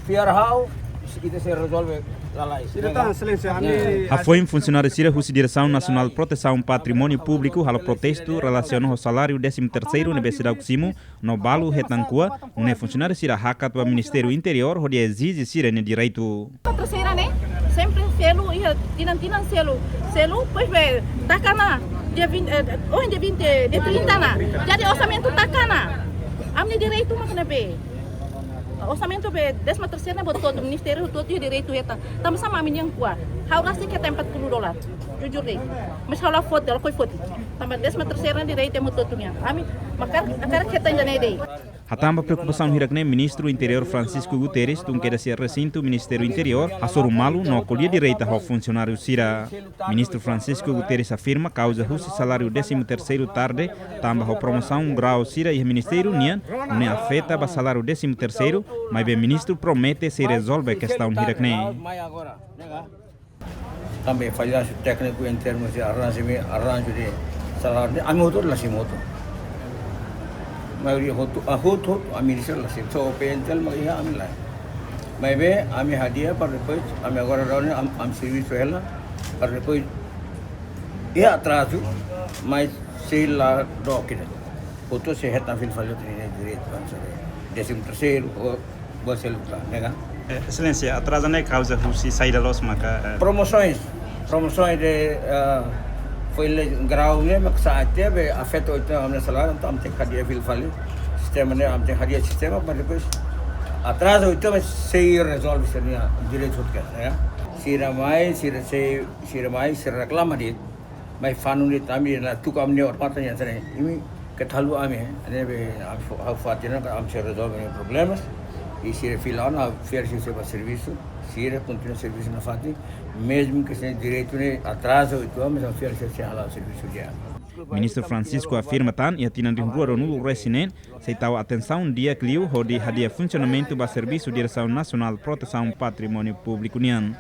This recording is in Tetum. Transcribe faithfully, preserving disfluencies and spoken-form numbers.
Pior hau, ita sei rezolve lalais. Hafoin funsionáriu sira husi Diresaun Nasionál Protesaun Patrimóniu Públiku halo protestu relasiona ho saláriu désimu terceiru ne'ebé seidauk simu, no balu hetan kua, nune'e funsionáriu sira hakat ba Ministériu Interiór hodi ezije sira-nia direitu. Terseira ne'e, sempre selu, iha tinan-tinan selu, selu, depois be, taka ona, dia vinte, eh, oh, dia vinte, dia trinta ona. Jadi orsamentu taka ona. Ami-nia direitu mak ne'ebé. Orsamentu be, désimu terseira ne'e buat hotu, ministériu hotu-hotu iha direitu hetan. Tanba sá mak ami-nian kuat. Ha'u rasik hetan empat puluh dolar. Jujur de'it. Mas ha'u la foti, ha'u lakohi foti. Tanba désimu terseira ne'e direitu ema hotu-hotu nian. Ami, mak hakarak, hakarak hetan ida-ne'e de'it. Hatán ba preokupasaun hirak-ne'e, Ministru Interiór Francisco Guterres tun kedas iha resintu Ministériu Interiór, hasoru malu no ko'alia direta ho funsionáriu sira. Ministru Francisco Guterres afirma kauza husi saláriu désimu terseiro tarde, tanba ho promosaun grau sira iha ministériu nian, nune'e afeta ba saláriu désimu terseiro, maibé ministru promete sei rezolve kestaun hirak-ne'e. Tanba fallansu tékniku em termos de arranjame-, arranju de saláriu, ami hotu la simu hotu. Maioria hotu, ah, hotu, hotu, ami sira la simu. Só P N T L mak iha ami lae. Maibé ami hadi'a para depois, ami agora daudaun ne'e ami, ami servisu hela, para depois iha atrazu, mas sei la dook ida. Hotu sei hetan fila fali nia direitu, kan, sabe? Désimu terseiro, ou, buat seluk tan, ne'e kan? Eh, Exelénsia, atrazu ne'e kauza husi saida loos maka, eh, promosoens. Promosoens de, eh, foin lei grau ne'e, mak sa'e tiha be afeta oituan ami-nia saláriu, entaun ami tenke hadi'a fila fali sistema ne'e, ami tenke hadi'a sistema, para depois atrazu oituan be sei rezolve sira-nia direitu hotu kedas, ne'e kan? Sira mai, sira sei, sira mai, sira reklama de'it. Mai fanu ne'e ami la tuku ami-nia ormata nian sira-ne'e. Imi keta haluha ami, eh. Ne'ebé ami fó, ha'u fó hatene katak ami sei rezolve nia problemas. I sira fila ona, fiar sira sei bá servisu, sira kontinua servisu nafatin, mezmu ke sira-nia direitu ne'e atrazu oituan, mas fiar sira sei hala'o servisu di'ak. Ministru Francisco afirma tan, iha tinan rihun rua ruanulu-resin-neen, sei tau atensaun di'ak liu hodi hadi'a funsionamentu ba servisu Diresaun Nasionál Protesaun Patrimóniu Públiku nian.